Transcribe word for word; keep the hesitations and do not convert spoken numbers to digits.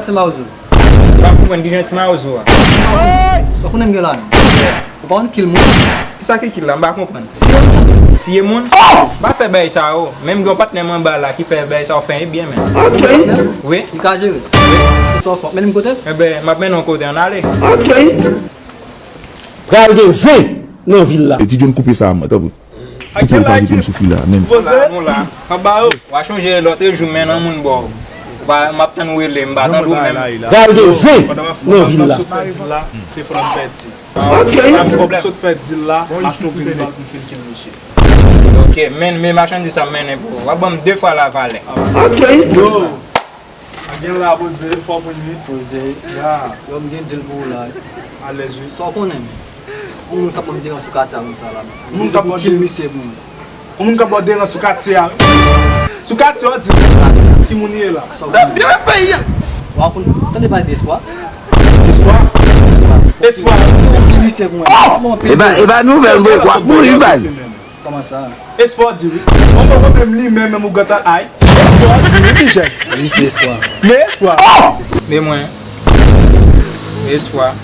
Ti mawozo. M pa konprann kijan ti mawozo a. Sa w konnen m gen la menm? Ou pa konn kil moun? Kisa ki kil la? M pa konprann. Tiye moun? Tiye moun? M pa fè bagay sa yo. Menm gen yon patnè m anba la ki fè bagay sa yo fè byen menm. Ok. Wi. Li ka jere. Wi. Sa w fè? Mennen m kote l? Enben, m ap mennen w kote, ann ale. Ok. Pral gen zen nan vil la. E ti John koupe sa a, tanpri. Koupe l pa kite m soufri la, menm. Poze. Nou la, nou la. Anba yo. W a chonje lòt jou men nan moun bò. W a, m ap tann ou rele m, m pa tande w menm. Pral gen zen nan vil la. Sot fè dil la, telefòn an pèdi. Ok. Sa m kòb sot fè dil la, m ap tou vin bal pou m fin kenbe misye. Ok, men, men machandiz sa m mennen pou ou. W ap ban m de fwa la valè. Ok. Yo. A gen la poze, fò pou nwi. Poze. Ya. Yo, m gen dil pou ou la. Alèz wi. Sa w konnen men. Yon moun k ap ban m deran sou katye a konsa la men. Yon moun k ap ban m deran. Kil misye pou mwen. Yon moun k ap ban w deran sou katye a. Sou katye a w di. Ki moun ye la? Sa w konnen? Byen peyi a. W a konn tande pale de espwa? Espwa? Espwa. Espwa. Kil misye pou mwen. E pa, e pa nouvèl m voye, w ap mouri baz. Kòman sa? Espwa di wi. Mwen mwen mwen menm li menm menm ou gentan ay. Espwa di wi ti jèn. Wi se espwa. Men espwa. Men mwen. Men espwa.